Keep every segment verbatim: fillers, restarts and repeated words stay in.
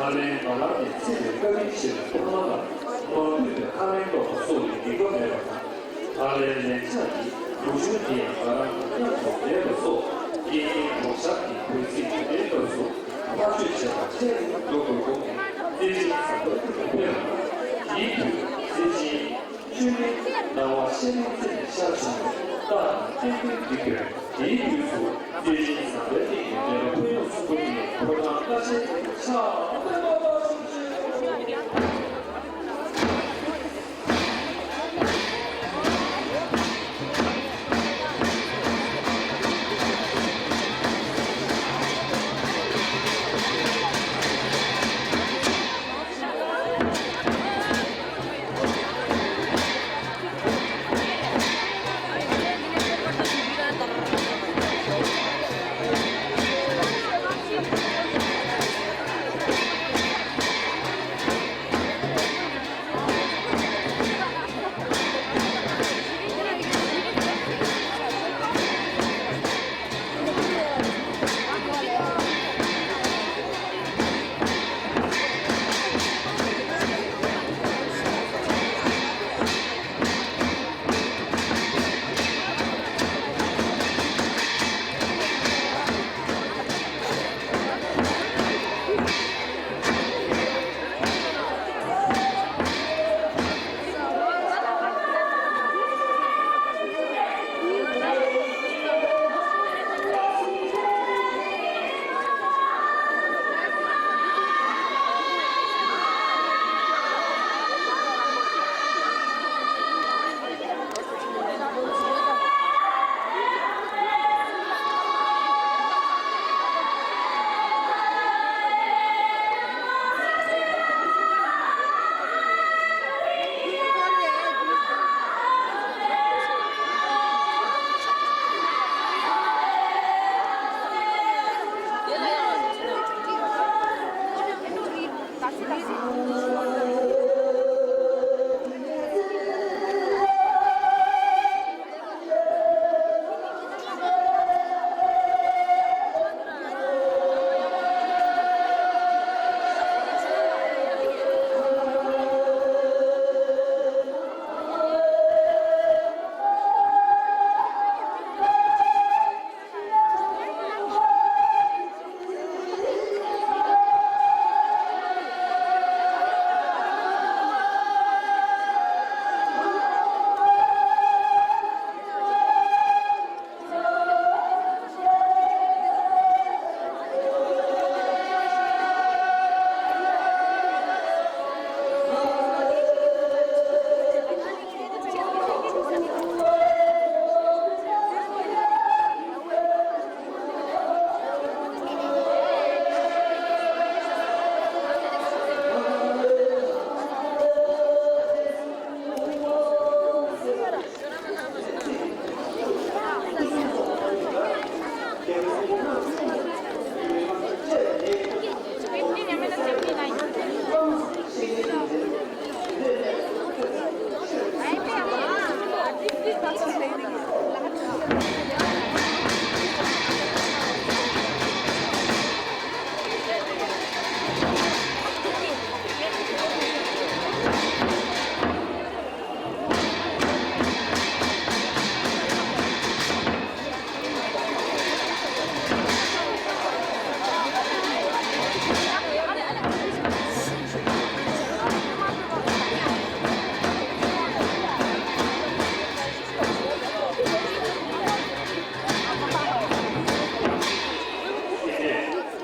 ཁ་ལན་ང་རང་ནས་ཚེ་འདིར་བཀའ་དྲིན་ཆེ་བའི་ཕ་མ་ལ་མ་ལུས་པའི་ཁ་ལན་སློག་པ་སོགས་ཀྱི་སྡིག་པ་མེད་པ་དང་། ད་ལན་ལན་ཆགས་ཀྱི་སྡུག་སྦྱོང་འདི་ཡང་ང་རང་དང་མཉམ་དུ་མེད་པ་སོགས། རྐྱེན་ངན་གྲོགས་ཤར་གྱི་འབོད་ཚིག་དེ་འདྲའི་སྐབས་སུ་ཕར་ཆོད་བྱེད་པར་ཁྲལ་དུ་འགྲོ་དགོས་དགོངས་ནས་རྩེ་གཅིག་ཟབ་མོའི་ཐུགས་སུ་ཕེབས་པ། དེའི་དུས་རྩེ་གཅིག་ཆོས་མིན་སྣང་བ་ཤེས་རིག་རྩེ་ནས་ཤར་བྱུང་བའི་རྟགས་དང་རྟེན་འབྲེལ་འདི་དགོས། དེའི་དུས་སུ་རྩེ་གཅིག་ཟབ་པའི་གླིང་གི་རྒྱལ་བ་ཕན་ཡོན་གསུམ་པོ་དེ་ཕོ་བྲང་ཀ་ཆེན་དེ་ཕྱག་དཔེ་མ་པ་ཞིག་བྱས།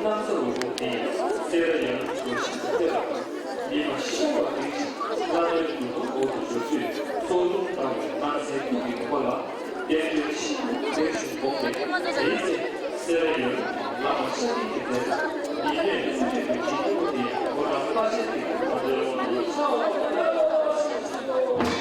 གནམ་ས་རུ་ཁོག་འདི་ཡིས་སེ་ར་ཡབ་ཡུམ་གྱི་ཞིང་ཁམས་ལྟེ་བ་དང་། ཉི་མ་ཤར་བ་རིང་ཞིང་ལྷ་ལྔའི་འདུ་ཁང་འོག་ཏུ་འབྱོར་དུས་ཚོགས་དུང་བཏང་བའི་སྣང་གསལ་སྐུ་གི་ངོ་བོ་ལ་བསྟན་འགྲོའི་ཆེན་པོ་རིམ་བཞིན་སྒོམ་པས། དེའི་ཚེ་སེ་ར་ཡབ་ཡུམ་དང་བླ་མ་ཤཱཀྱའི་གི་མཛད་པ་ཉི་མས་ཚུལ་ཁྲིམས་ཀྱི་བྱིན་རླབས་དེ་ཕོ་བྲང་ལྷ་ཆེན་དེ་གི་གོང་དུ་ཡོང་བ་ལ་ཕྱག་འཚལ་ལོ།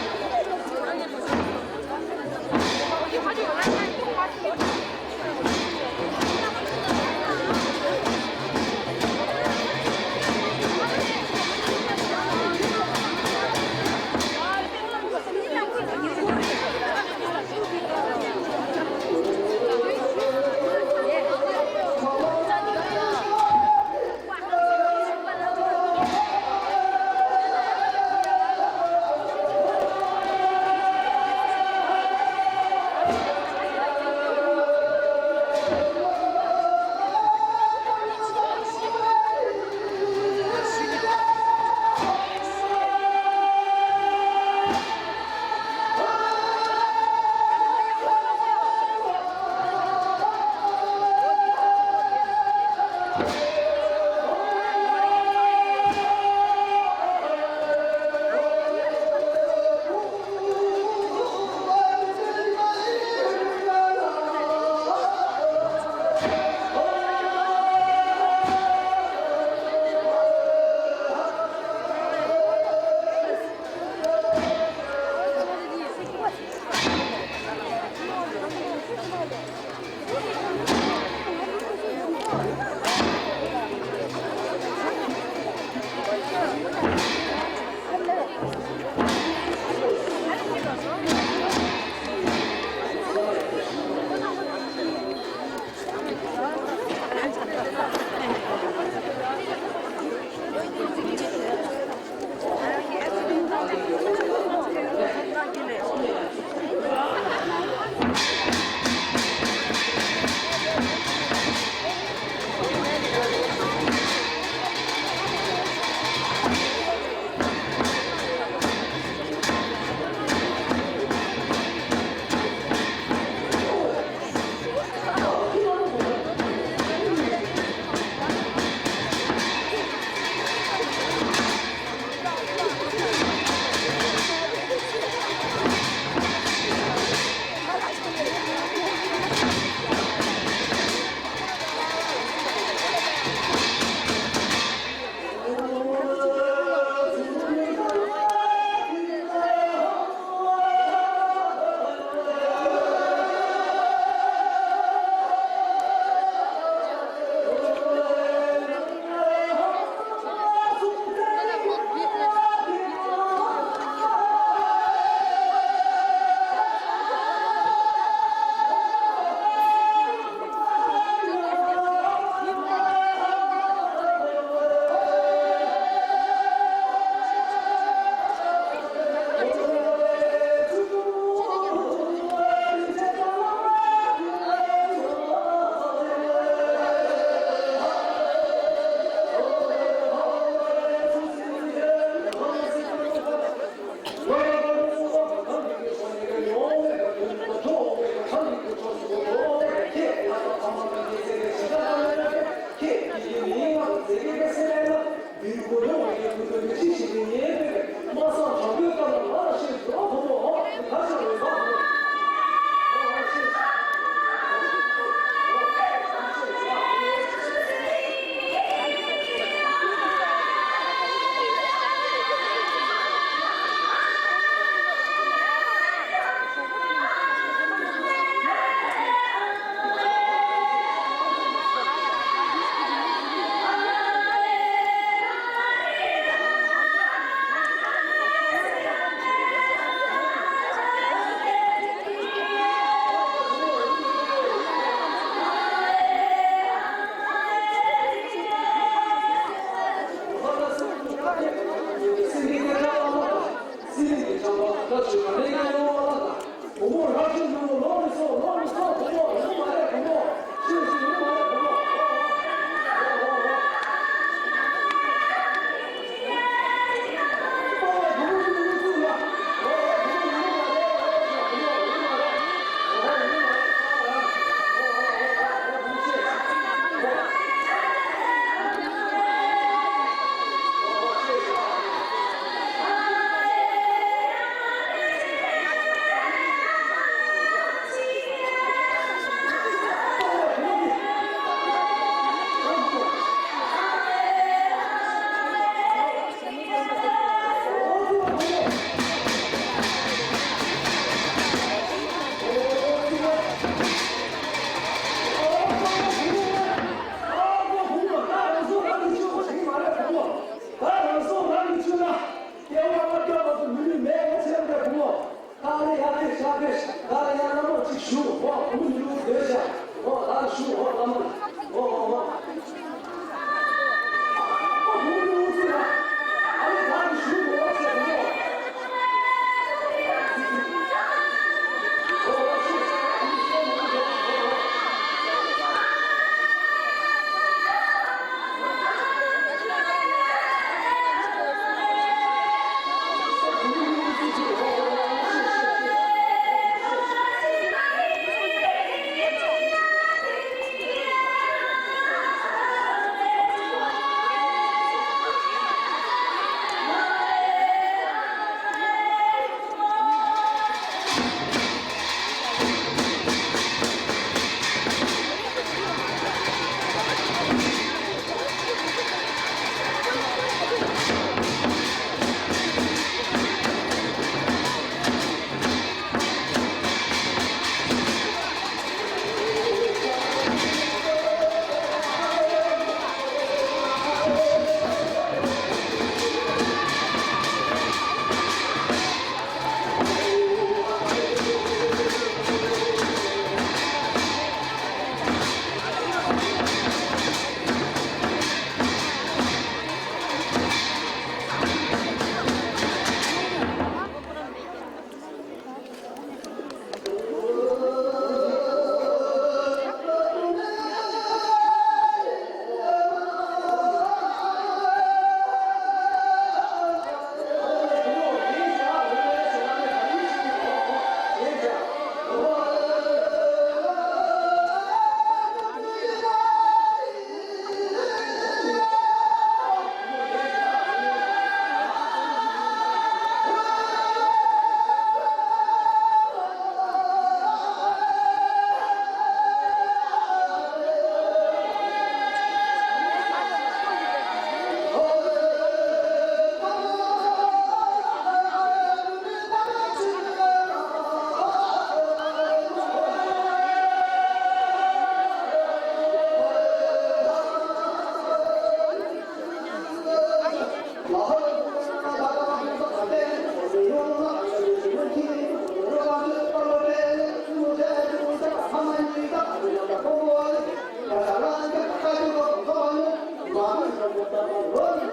དཔོན་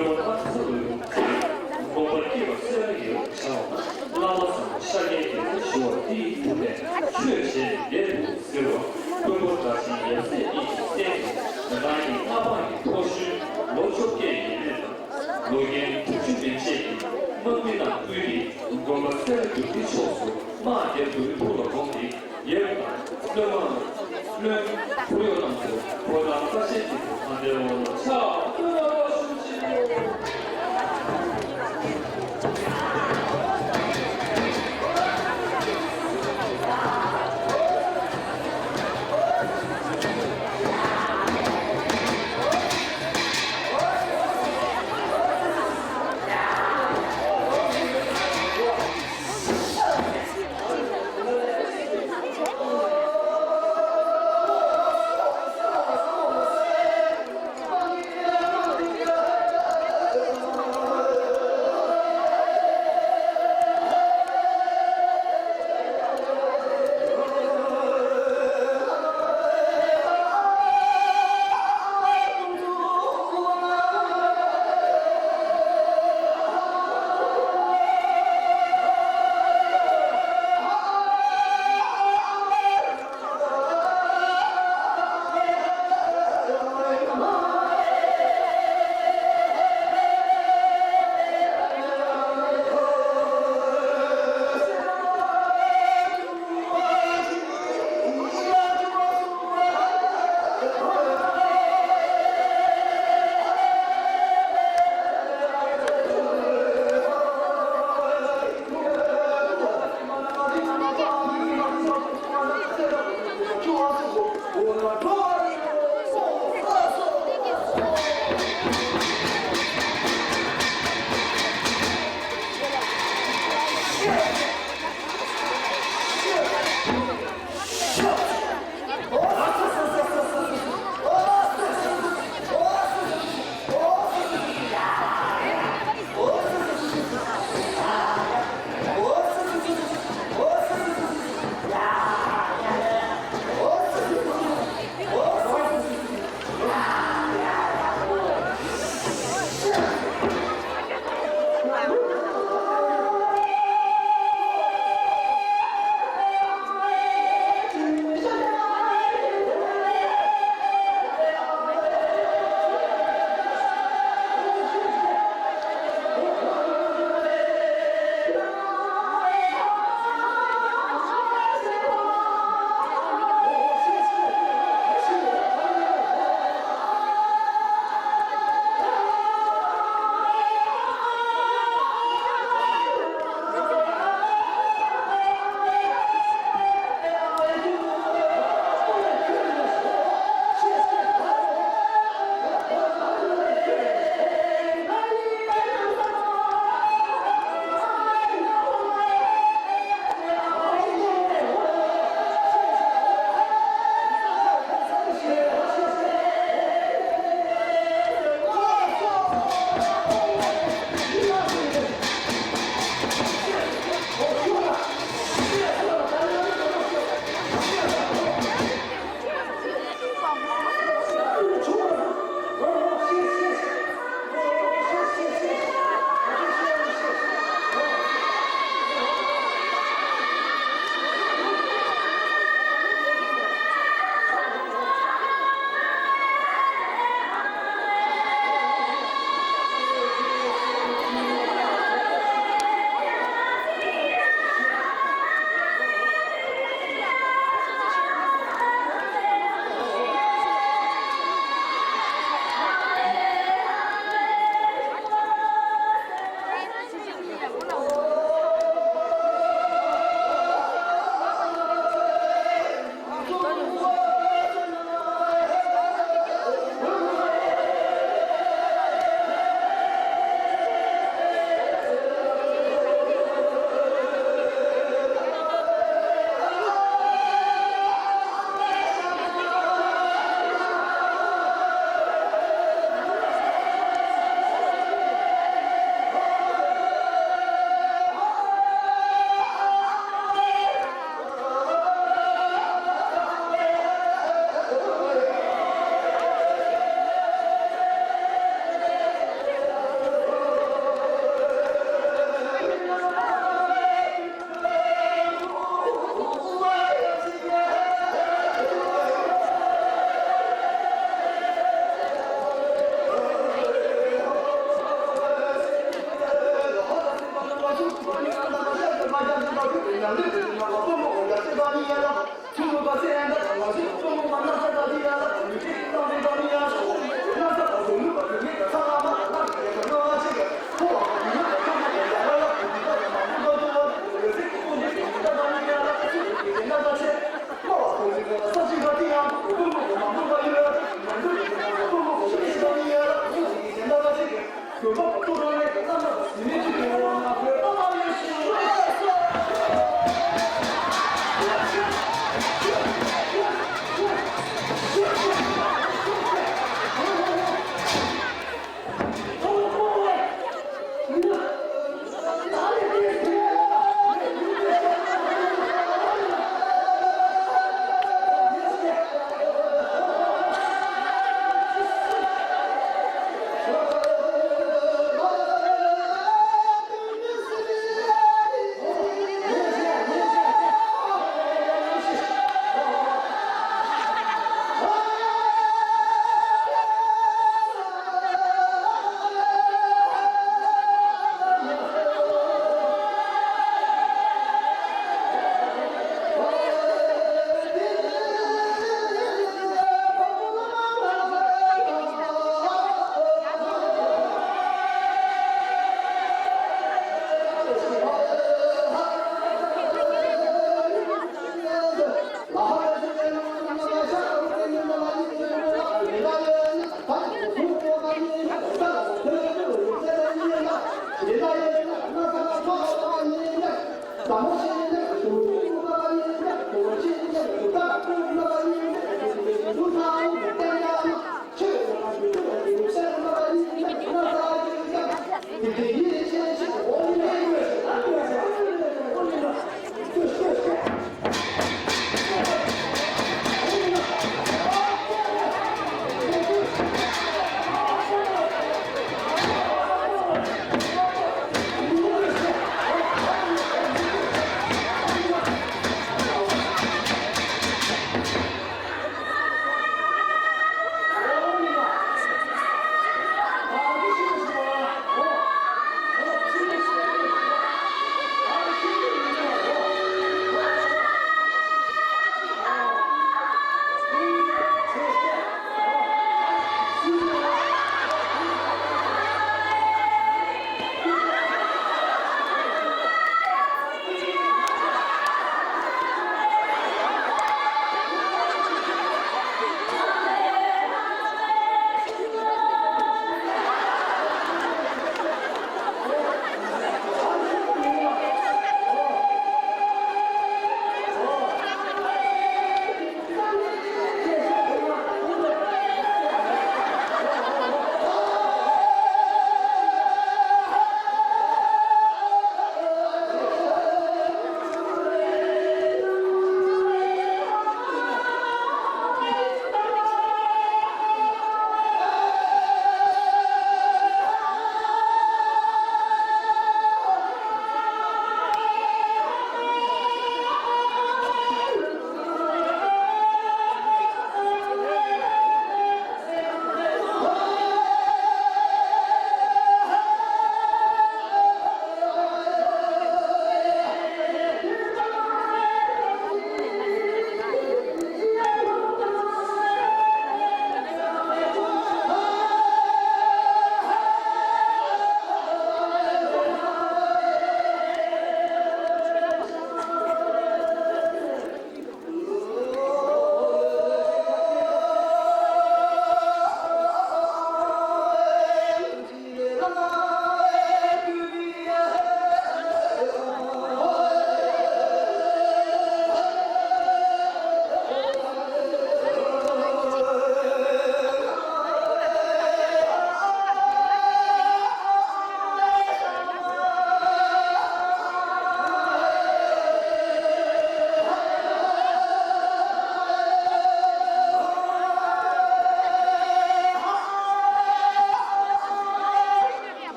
མོ་སྟག་ཚང་ལུས། དགོངས་པ་སྐྱེས་པ་སེ་ར་ཡོད་བྱ་བ། བླ་མ་ཚང་ཤཱཀྱའི་རྒྱལ་པོ་ཞུ་བ་འདི་ཡི་ཐུགས་ནས་ཆོས་བྱས་ནས་བསྡད་འདུག་ཟེར་བ། དཔོན་པོ་དགྲ་ཆེན་ཡབ་སྲས་གཉིས་ཀྱི་སྲས་ཀྱིས་ང་རང་གི་མངའ་འབངས་ཀྱི་ཕོ་གཞོན་ལོ་བཅོ་བརྒྱད་ཡས་མས་དང་། ལོ་རྒན་དྲུག་ཅུ་མན་ཆད་ཀྱི་དམག་མི་རྣམས་བསྐུལ་ཏེ་དགོན་པ་སེ་ར་བདུད་འདི་ཕྱོགས་སུ་དམག་རྒྱབ་ཏུ་ཐུགས་ལ་དགོངས་ཏེ། ཡབ་དང་བློན་མ་བློན་ཁོར་ཡུག་རྣམས་སུ་གོ་ལ་ས་ཆེན་གྱི་ཐོག་ཁ་འདྲའི་འོག་ལ་ཕྱག་སྟོན་ར་བ་ཞུ་ཞིང་།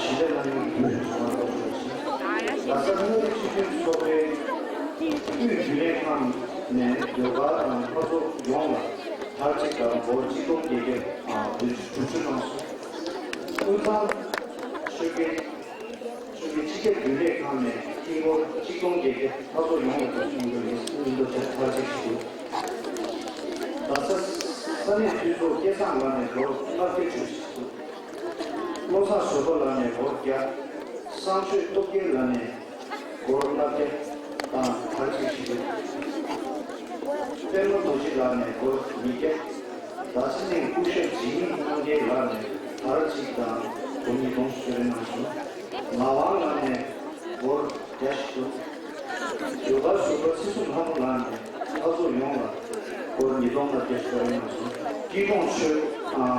ཞི་བདེ་ལྷ་མོའི་བོད་ཀྱི་ཚོགས་པ་ཚོགས་ཞིང་། ལྷ་ས་དངོས་རིགས་སྤྱི་སྤྱོད་ཚོགས་པའི་དབུས་རྒྱུན་ལས་ཁང་ནས་ཟློས་གར་དང་ལྷ་ཚོགས་ཡོངས་ལ་དར་ཅིག་དང་སྒོར་གཅིག་སྟོང་བརྒྱད་བརྒྱ་དྲུག་ཅུ་གནང་སོང་། དབུས་གཙང་ཆོལ་ཁའི་ཆོལ་ཁའི་སྤྱི་ཁྱབ་རྒྱུན་ལས་ཁང་ནས་ཧིན་སྒོར་གཅིག་སྟོང་བརྒྱད་བརྒྱ་ལྷ་ཚོགས་ཡོངས་ལ་སྒོར་གཅིག་སྟོང་བརྒྱད་བརྒྱ་ཐག་གཅོད་བྱས་འདུག་ད་ས་ས་གནས་འཐུས་ཚོགས་སྐལ་བཟང་ལགས་ནས་སྒོར་ལྔ་བརྒྱ་བཅུ་ཞིག་འདུག་བློ་བཟང་བཟོད་པ་ལགས་ནས་སྒོར་བརྒྱ། བསང་མཆོད་སྟོབས་རྒྱལ་ལགས་ནས་སྒོར་ལྔ་བརྒྱ་དང་ཐག་གཅོད་བྱས་འདུག་པདྨ་རྡོ་རྗེ་ལགས་ནས་སྒོར་ཉིས་བརྒྱ། རྡ་ས་གླིང་སྐུ་ཞབས་འཇིགས་མེད་རྣམ་རྒྱལ་ལགས་ནས་དར་གཅིག་དང་སྒོར་ཉིས་སྟོང་གསོལ་རས་གནང་སོང་། ངག་དབང་ལགས་ནས་སྒོར་བརྒྱ་ཞིག་བྱུང་། ཟློས་གར་ཟུར་པ་ཚེ་བཟུང་ལྷ་མོ་ལགས་ནས་ལྷ་ཚོགས་ཡོངས་ལ་སྒོར་ཉིས་སྟོང་ལྔ་བརྒྱ་ཞིག་གནང་སོང་། སྐྱིད་གྲོང་ཆོས་ཨ།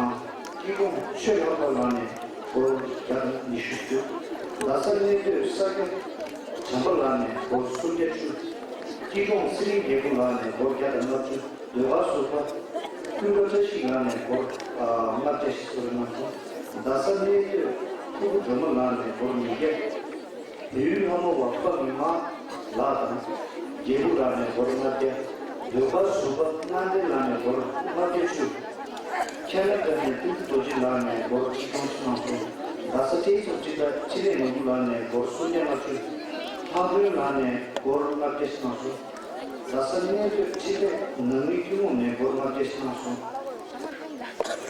སྐྱིད་གྲོང་ཆོས་ལྷག་པ་ལགས་ནས་སྒོར་བརྒྱ་དང་ཉི་ཤུ་བཅུ། རྡ་ས་གནས་སྡོད་ས་སྐྱ་བྱམས་པ་ལགས་ནས་སྒོར་སུམ་བརྒྱ་བཅུ། སྐྱིད་གྲོང་ཚེ་རིང་རྒྱལ་པོ་ལགས་ནས་སྒོར་བརྒྱ་དང་ལྔ་བཅུ། ཟློས་གར་ཟུར་པ་ཀུན་དགའ་བཀྲ་ཤིས་ལགས་ནས་སྒོར་ལྔ་བརྒྱ་ཞིག་གསོལ་རས་གནང་སོང་། རྡ་ས་གནས་སྡོད་ཕུར་བུ་སྒྲོལ་མ་ལགས་ནས་སྒོར་ཉིས་བརྒྱ། བལ་ཡུལ་ལྷ་མོ་བ་པ་མི་མང་ལགས་དང་རྒྱལ་པོ་ལགས་ནས་སྒོར་ལྔ་བརྒྱ། ཟློས་གར་ཟུར་པ་མངའ་བདེ་ལགས་ནས་སྒོར་ལྔ་བརྒྱ་བཅུ། ཁེ་ན་ཌ་ནས་ཏིལ་རྡོ་རྗེ་ལགས་ནས་སྒོར་ཆིག་སྟོང་ཞིག་གནང་སོང་། རྡ་ས་ཊེག་སི་ཊལ་འཕྲུལ་ཁང་འཕྲིན་ལས་ནོར་བུ་ལགས་ནས་སྒོར་སུམ་བརྒྱ་ལྔ་བཅུ། ལྷག་དོན་ལགས་ནས་སྒོར་ལྔ་བརྒྱ་ཞིག་གནང་སོང་། རྡ་ས་གནས་སྡོད་འཕྲིན་ལས་ནང་མི་ཐུན་མོང་ནས་སྒོར་ལྔ་བརྒྱ་ཞིག་གནང་སོང་།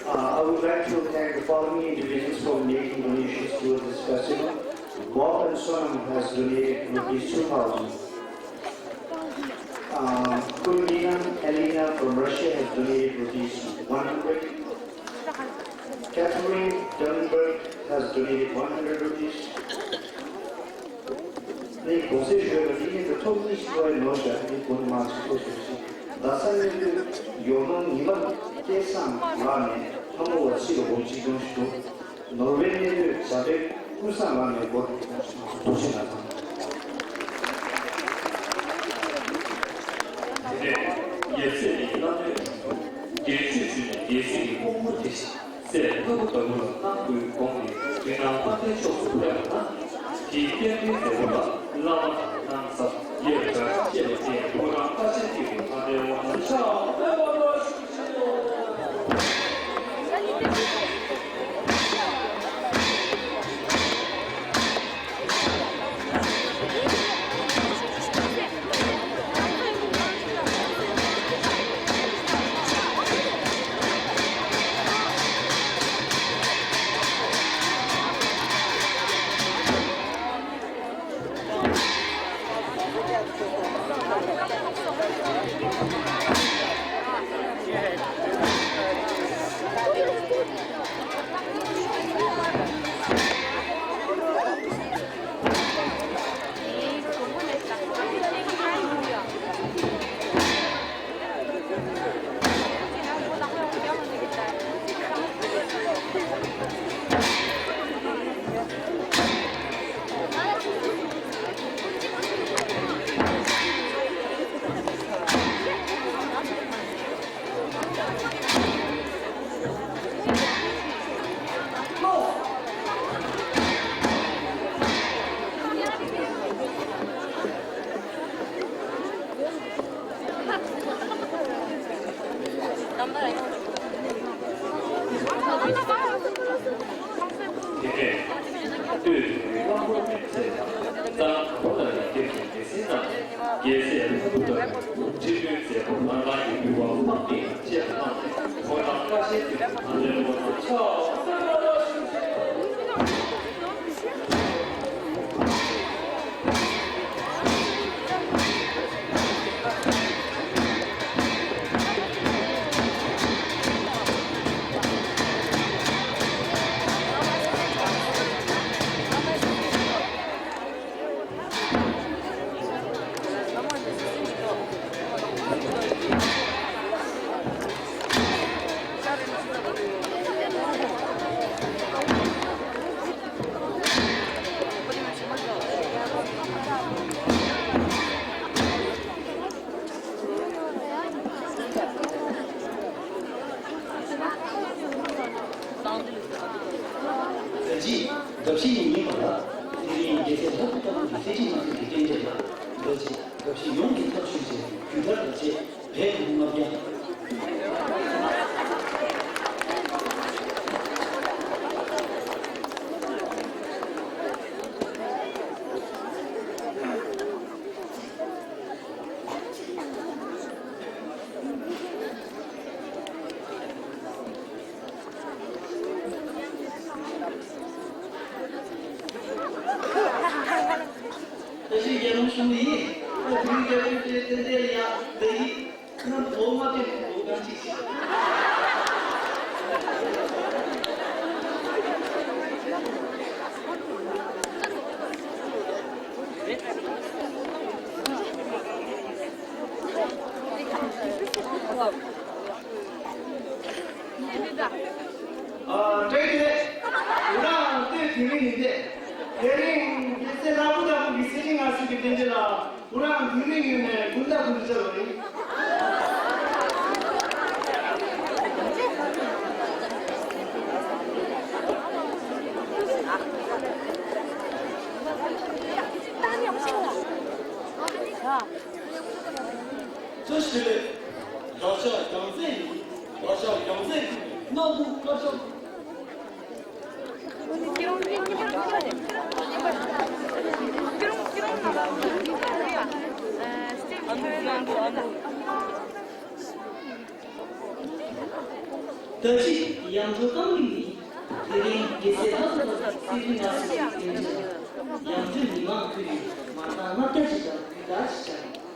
Uh, I would like to thank the following individuals for making donations towards this festival. Bob and Sonam has donated rupees two thousand. Uh, Kulnina Elena from Russia has donated rupees one hundred. Catherine Dunberg has donated one hundred rupees. ནི་གོང་གསལ་ཞུས་པ་འདི་ཉིད་དུ་ཐོབ་ནི་ཞིག་བའི་ནོར་བཞག་ནི་གོང་མ་ཚིག་ཐོག་སོང་ཞིང་། རྡ་ས་གནས་སྡོད་ཡོ་ནང་ཉི་མ་སྐལ་བཟང་ལགས་ནས་ལྷ་མོ་བ་ཚེ་ལ་སྒོར་ཆིག་སྟོང་ཞིག་བྱུང་། ནོར་ཝེ་གནས་སྡོད་བྱ་བྲལ་ཀུན་བཟང་ལགས་ནས་སྒོར་ཉིས་སྟོང་ཞིག་བྱུང་། ཐུགས་རྗེ་གནང་། དེ་ནས་རྒྱལ་སྲས་ཀྱི་བླ་མའི་དྲུང་དུ་རྒྱལ་མཆོད་ཞུས་ནས་རྒྱལ་སྲིད་ཀྱི་ཕུང་པོ་དེ་བཞིན་སྲས་ལྷ་བུ་ཟླ་བུ་ལ་གནང་དགོས་དགོངས་ཏེ་མགྲིན་བླ་མ་བསྟན་ཆོག་ཏུ་ཕེབས་པ་ན། དེའི་རྟེན་འབྲེལ་མཛད་པ་ལ་བླ་མ་དང་གནང་ས་ཡས་གྲྭ་ཆས་པ་བརྟེན་ཕོ་བྲང་ཀ་ཆེན་དཀྱིལ་དུ་ལྷ་ལྡན་དབང་ལྡན་ཕྱག་འཚལ་བ་ལ་ཞུ། དེ་ནས་སྟོད་དུ་གླང་པོ་མེད་ཚལ་དང་། རྩྭ་དང་པོ་ལ་ཡི་སྐྱབས་ཀྱི་མེ་སྲེག་གནང་། རྒྱལ་སྲས་ལྷ་བུ་ལ་ཁྲི་སྟོན་མཛད་སྒོ་ལྷ་ཁང་གི་ཕུར་པ་དམག་སྡེ་དང་བཅས་པ་གནང་སྟེ་ཕོ་བྲང་ཀ་ཆེན་དུ་ཕ་ལྷའི་དབང་ཐང་ཕྱག་འཚལ་བ་ལ་ཞུ། ད་ཅི་དགའ་བཞི་ཡིན་པ་ལ། དེ་རིང་རྒྱལ་སྲས་ལྷ་སྐུ་ལྟ་བུ་གི་གསེར་ཁྲི་མངའ་གསོལ་གྱི་རྟེན་འབྲེལ་ལ། ད་ཅི་དགའ་བཞི་ཡོངས་ཀྱི་ཐག་ཆོད་ཅིང་རྒྱུན་མཐར་དང་བཅས་བས་ལྔ་བརྒྱ། ད་ཅི་རྒྱལ་ནོར་གཞུང་ལ་ཡིན། ད་དེ་རིང་རྒྱལ་པོའི་གྲས་ཏན་ཏན་ལ་ཡ་ད་ཡིན། ཁྱེད་རང་ལོ་མ་ཕེབས་ཀྱི་ལོ་གང་ཅིག་ཅིག་བཀྲ་ཤིས་བདེ་ལེགས། བག་ཆགས་རྒྱལ་མཚན་ཡིན། བག་ཆགས་རྒྱལ་མཚན་ཡིན། སྣ་ཁུག་དཀར་ཆག་ད་ཅི་ཡང་འགྲོ་གཏམ་གླེང་ནི། དེ་རིང་རྒྱལ་སྲས་ལྷ་ཐོབ་པ་གསེར་གྱི་ནགས་སུ་གདན་འདྲེན། ཡང་སྤྲུལ་མི་མང་ཁུལ་ནས་མར་ཐང་ལྔ་བརྒྱ་ཅིག་དང་རྒྱུད་དར་ཅིག་བཅར།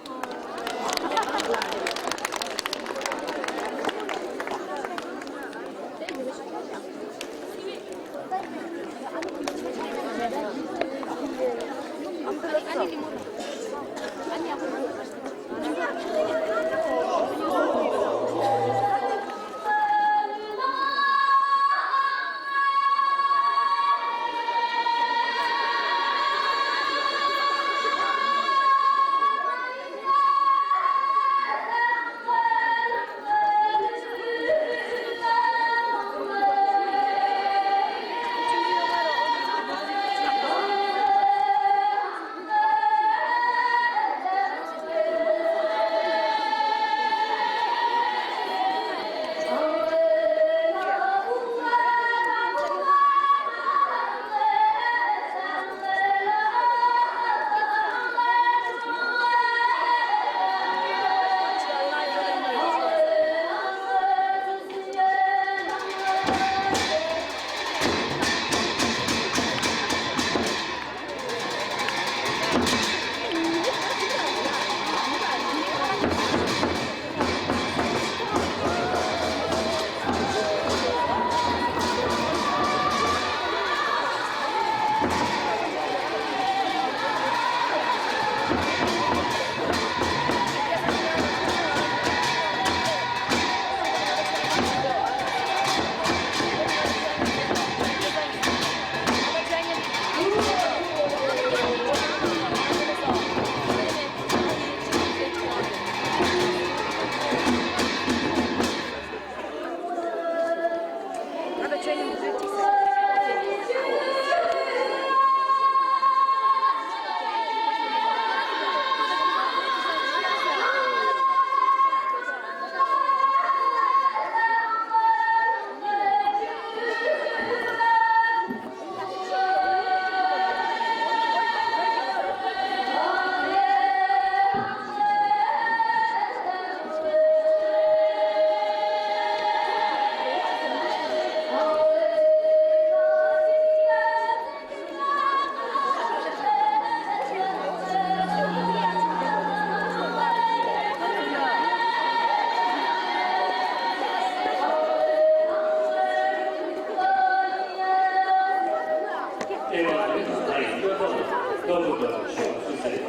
ཨེ་མ་ལེ་ན་ད་ཡི་སྐྱོ་ཐབས་ལ་སྐབས་ལ་ཤོག་ཚུལ་ཟེར།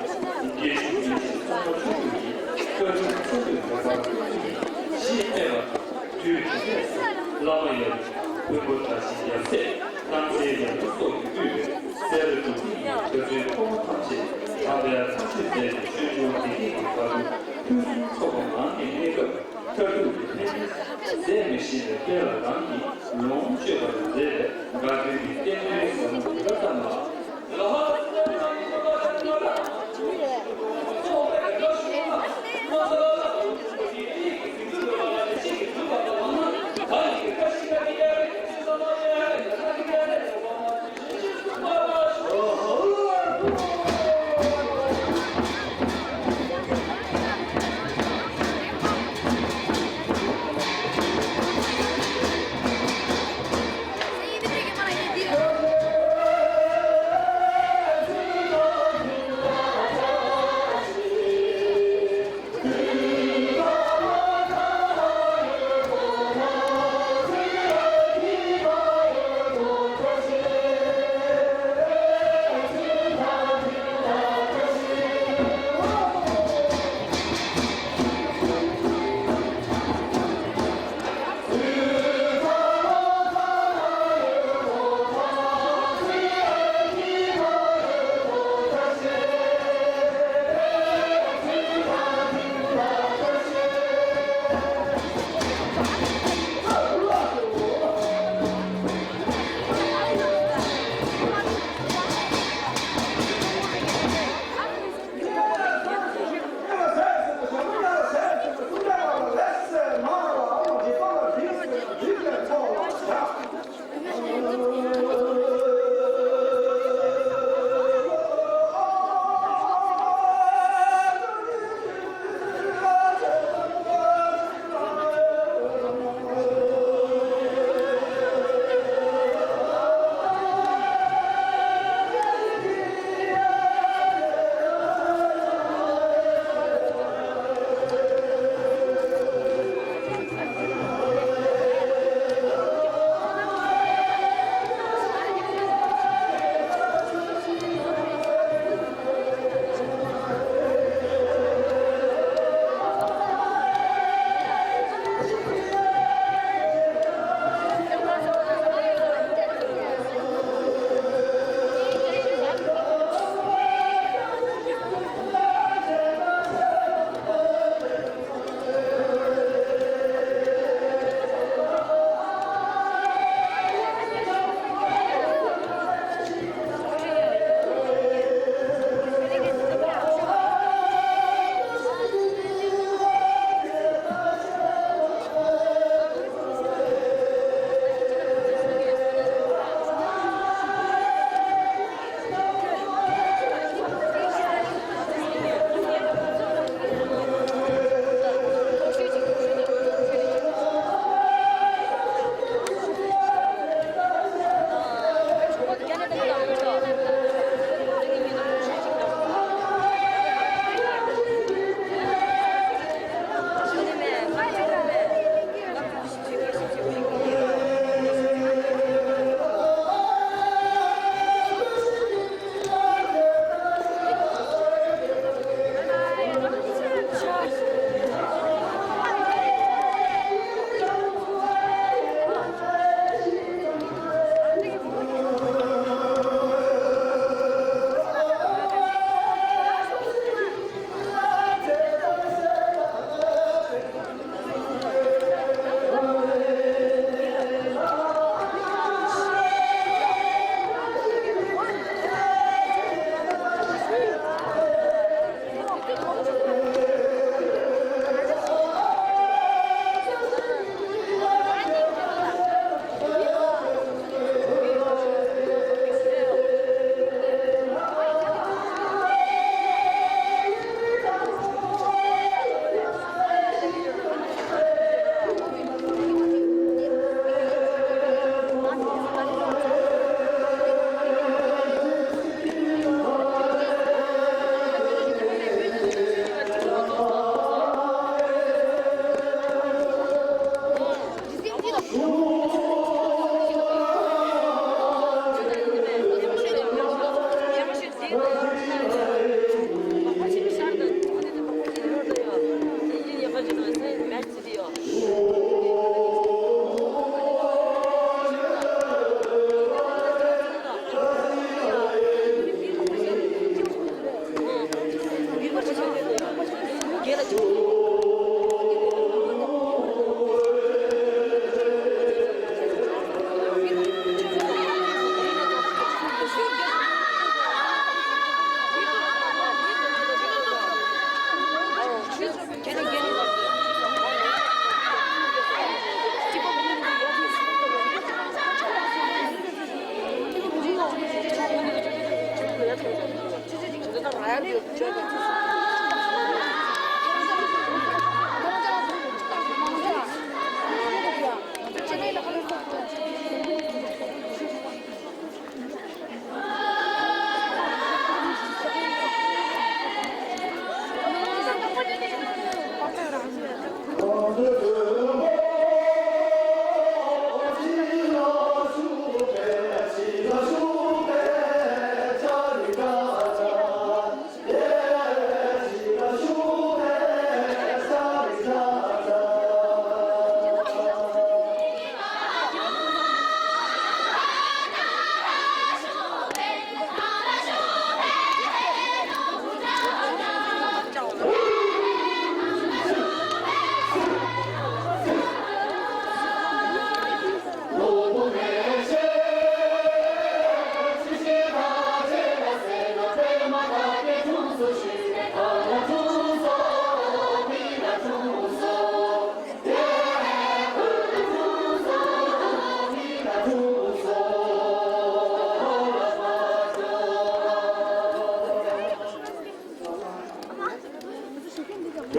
རྒྱལ་སྲིད་ཉིན་ཞིག་ཚོང་པ་ཆུང་ཆུང་ཡིན། སྐྱོ་ཆུང་ཚོ་ལུས་འགྲོ་བར་ཀུན་གྱིས་ཤེས་ཨེ་མ། དུས་དེ་ནས་བླ་མ་ཡབ་ཡུམ་བོན་པོ་བཀྲ་ཤིས་ཡབ་སྲས་རྣམ་སྲས་ཡབ་ཡུམ་སོགས་ཀྱིས་དབུས་པའི་སེ་ར་འབྲུག་སྡེ་ཡི་རྒྱ་མཚོའི་ཕོ་བྲང་ཐམས་ཅད་དམ་པའི་ཐག་གཅོད་མཛད་ནས་ཆོས་འབྱུང་བ་བདེ་སྐྱིད་ཀྱི་བར་དུ་ཕུན་སུམ་ཚོགས་པ་ངང་ནས་གནས་སྐབས། མཐར་ཐུག་གི་ཕན་ཡོན་ཟད་མི་ཤེས་པའི་དཔལ་ལ་རང་གིས་ལོངས་སྤྱོད་པར་མཛད་པའི་དགའ་སྟོན་གྱི་རྟེན་འབྲེལ་ཟབ་མོ་དེ་ལྟར་བསམ་ལ།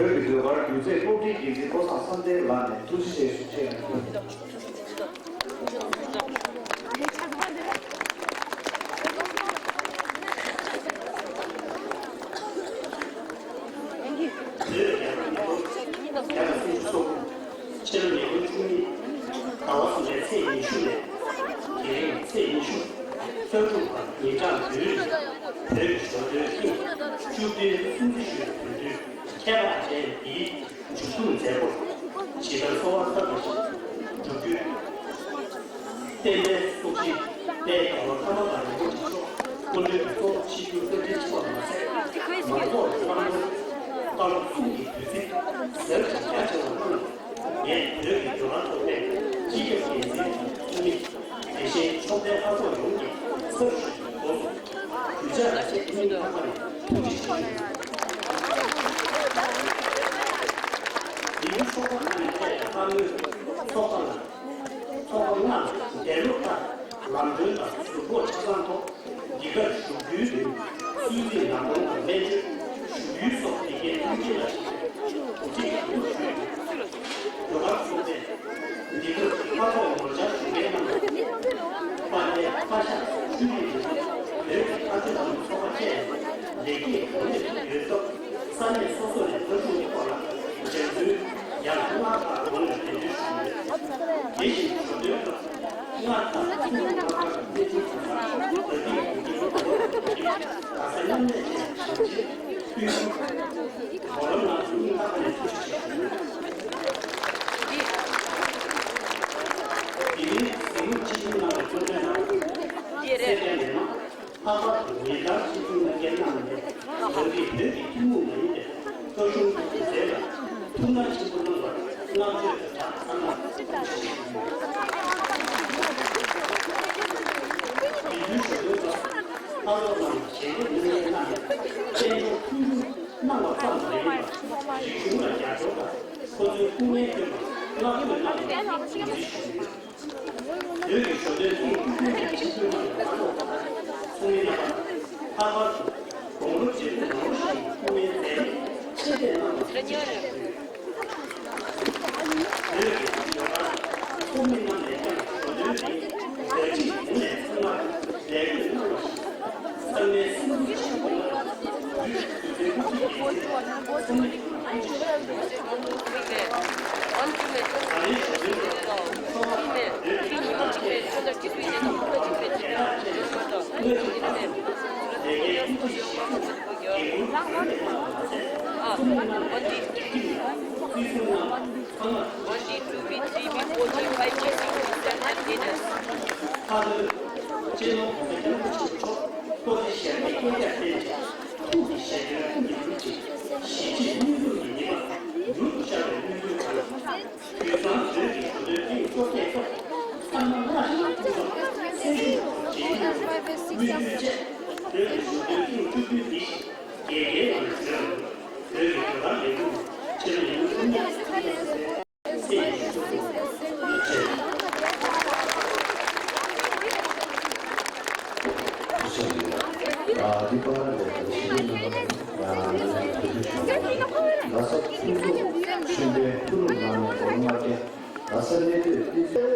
བོད་ཀྱི་ཟློས་གར་སྒྱུ་རྩལ་སློབ་གྲྭའི་འགན་འཛིན་བློ་བཟང་བསམ་གཏན་ལགས་ནས་ཐུགས་རྗེ་ཆེ་ཞུ་ཆེད་ཡང་། བོད་རྒྱལ་ལོ་ཉིས་སྟོང་བརྒྱ་དང་སུམ་ཅུ་སོ་དགུ། ཕྱི་ལོ་ཉིས་སྟོང་བཅུ་གཉིས། ཟླ་བ་གསུམ་པའི་ཚེས་ཉི་ཤུ་ནས་དེ་རིང་ཚེས་ཉི་ཤུ། ལྷོ་ཕྱོགས་པ་ཉིན་གྲངས་བདུན་རིང་བོད་ཀྱི་ཞོ་སྟོན་ཐེངས་བཅུ་བདུན་སྲུང་བརྩི་ཞུ་བའི་དོན་དུ་ཁྱད་པར་ཅན་འདིའི་མཇུག་བསྡོམས་མཛད་སྒོར་ཇི་ལྟར་གསོལ་བ་བཏབ་པ་བཞིན་བསྒྲུབ་རྒྱུ། བསྟན་པའི་སྲོག་ཤིང་དཔལ་རྒྱལ་བ་ཀརྨ་པ་རིན་པོ་ཆེ་མཆོག་སྐུ་མགྲོན་གྱི་གཙོ་བོར་ཆིབས་བསྒྱུར་བཀའ་དྲིན་ཆེ་བ་མ་ཟད། མང་ཚོགས་ཀྱི་བསམ་བློར་བཀའ་སློབ་གསུང་གི་བདུད་རྩི་ཟབ་ཅིང་རྒྱ་ཆེ་བ་གནང་ནས། ངས་བོད་ཀྱི་ཟློས་གར་ཚོགས་པའི་སྤྱི་ཁྱབ་འགན་འཛིན་དང་འཐུས་མི། དེ་བཞིན་ཕྱོགས་མཐའི་ལྷ་ཚོགས་ཡོངས་ཀྱི་ཚབ་ཞུས་པའི་སྒོ་གུས་ཕྱག་ལ་ཆེད་སྙིང་ཐག་པ་ནས་ཐུགས་རྗེ་ཆེ་ཞུ། འདི་ནི་ཚོགས་པ་ཁག་ནས་ཕེབས་པའི་བཀའ་མོལ། ཚོགས་པ་ལ། ཚོགས་པ་ལྔ་ལ་འདས་ལོ་ལྟར་ལམ་གྲོན་དང་ཟུར་ཕོགས་ཆ་ཚང་ཐོག་འདི་གར་བཞུགས་རྒྱུའི་རིང་གསོལ་ཚིགས་ནག་འཁོར་དང་སྨན་བཅོས་ཞུ་ཡུལ་སོགས་དེ་གའི་མཐུན་རྐྱེན་ལ་གཞིགས་ཏེ་གོ་སྒྲིག་ཡག་པོ་ཞུས་ཡོད། ཟློས་གར་ཚོགས་པས་འདི་གར་ཕར་ཚུར་ངོ་བཅར་ཞུ་མཁན་རྣམས་ལ་དཔལ་ལྡན་བཀའ་ཤག་ཆོས་རིག་ལས་ཁུངས། བོད་ཀྱི་ཕ་ཆོས་རིག་གནས་ཚོགས་པ་བཅས་ལེགས་སྐྱེས་གང་ལེགས་ཐོབ་ཡོད་སྟབས། ས་གནས་སོ་སོ་ནས་ཐབས་ཤུགས་ཀྱི་ཐོག་ལ་སྦྱང་བརྩོན་ཡང་སྔར་ལྟར་ངང་ནས་འབད་བརྩོན་ཞུ་གི་ཡོད། དེ་བཞིན་ཞོ་སྟོན་སྐབས་སྔར་ལྟར་ཐུགས་ཁུར་མ་བཀག་པའི་གནས་ཚུལ་དང་། ད་ཐེངས་ཡོང་འབྲེལ་གྱི་ཐོག་ནས་ག་ས་མཉམ་ལས་བྱས་ནས་ཞིང་ཆེན་ཕུལ་རྒྱུ། བགྲོ་གླེང་ནང་སྙིང་ཐག་པ་ནས་ཐུགས་རྗེ་ཆེ་ཞུ། དེ་རིང་གཟིགས་མོ་ཆེ་ཆུང་གནང་བའི་གཙོ་མགྲོན་རྣམས། སེར་སྐྱ་མི་མང་། ལྷག་པར་དུ་ཉེ་ཆར་ཆིབས་བསྒྱུར་གནང་མཁན་རྣམས་ནས་རང་གི་བོད་ཀྱི་ཐུན་མོང་མ་ཡིན་པའི་ཁ་བྱང་གི་སྒྱུ་རྩལ་ལ་ཐུགས་སྣང་ཆེན་པོ་གནང་བར་བསྔགས་བརྗོད་དང་སྦྲགས་ཚང་མར་ཐུགས་རྗེ་ཆེ་ཞུ། དེ་དུས་ཞོ་སྟོན་སྐབས་ཕར་ཚུར་ནང་ཞལ་འདེབས་གནང་མཁན་རྣམས་ནས་དཔལ་འབྱོར་མཐུན་འགྱུར་གནང་བ་ཙམ་མ་ཡིན་པར་རིག་གཞུང་ལ་རྒྱབ་སྐྱོར་དང་ཁོ་ཚོའི་སྐུ་ངལ་བསྐྱོན་པར་བསྔགས་བརྗོད་གནང་བར་ཐུགས་རྗེ་ཆེ་ཞུ་གི་ཡོད། བོད་ཀྱི་ཞོ་སྟོན་ཐེངས་བཅུ་བདུན་པའི་ཆིབས་བསྒྱུར་གནང་བའི་ལྷ་ཚོགས་དང་ཚོགས་མི་རྣམ་པ། ལྷག་པར་དུ་དགུང་ལོ་བརྒྱད་ཅུ་ནང་ལོ་བཞིའི་སྐུ་ངལ་འཛེམས་མེད་ཆེད་ཕེབས་གནང་བར་ཐུགས་རྗེ་ཆེ་ཞུ། བོད་ཀྱི་ཟློས་གར་ཚོགས་མི་རྣམས་ནས་ཀྱང་ཞོ་སྟོན་དེ་ཟླ་སྒྲིལ་གཞུང་ནས་ཚང་མར་ལས་བགོས་གནང་བ་བཞིན། ཚང་མའི་སེམས་འགུལ་ཆེན་པོ་གནང་བ་བརྒྱུད་བོད་ཀྱི་སློབ་གྲྭའི་འགན་འཛིན་ཚོགས་མི་ཁག་ལ་ཐུགས་རྗེ་ཆེ་ཞུ། ད་རེས་ཞོ་སྟོན་ཐོག་ཚོགས་པ་ཁག་གི་བོད་ཀྱི་ཟློས་གར་ཆེད་ཞུ་བའི་ཁག་ཁག་ཅིག་ལ་ལས་ཀའི་ཐུགས་རྗེ་ཆེ་ཞུ། འགན་འཁུར་བཟང་པོ་གནང་བ་མ་ཟད། ཚོགས་མི་རྣམས་ཀྱིས་འགྲིག་མཐུན་ངང་བརྩི་སྲུང་གནང་བར་ཚང་མར་ཐུགས་རྗེ་ཆེ་ཞུ། མཐའ་དོན། སྤྱི་ནོར་༸གོང་ས་༸སྐྱབས་མགོན་ཆེན་པོ་མཆོག་སྐུ་ཚེ་ཞབས་པད་བསྐལ་བརྒྱར་བརྟན་ཅིང་། ཐུགས་ཀྱི་བཞེད་དོན་ཀུན་ཏུ་འགྲུབ་ཅིང་། གཞིས་བྱེས་མཐུན་འགྱུར་གྱི་ནུས་པ་མྱུར་དུ་ཤར་བའི་སྨོན་འདུན་དང་། དུས་བཟང་བོད་ཀྱི་ཞོ་སྟོན་ཐེངས་བཅོ་བརྒྱད་སྐབས་ཚང་མ་སྔར་བཞིན་ཐུགས་བཟང་སེམས་ཤུགས་དང་། རྗེས་ནས་སྨོན་འདུན་བཅས་བོད་ཀྱི་ཞོ་སྟོན་ཐེངས་བཅུ་བདུན་འདི་བཞིན་རྒྱལ་རྒྱལ་ངང་ནས་མཇལ་བར། བོད་ཀྱི་ཟློས་གར་ལས་ཁུངས་ནས་ཕྱི་ལོ་ཉིས་སྟོང་བཅུ་གཉིས་ཚུན་ཆད། ཨ། འདི་པར་ལས་ཀྱི་ཞི་བདེ་རྣམ་པ་ཡང་ང་ཚོའི་གྲོས་ཆོད་བྱུང་བ། ལ་ས་ཕུན་ཚོགས་ཆོས་འཕེལ་ཀུ་རུ་ནང་ནས་སྒོར་མ་སྟེ། ལ་ས་གནས་སྡོད་སྟེ།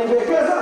པའི་སྐལ་བཟང་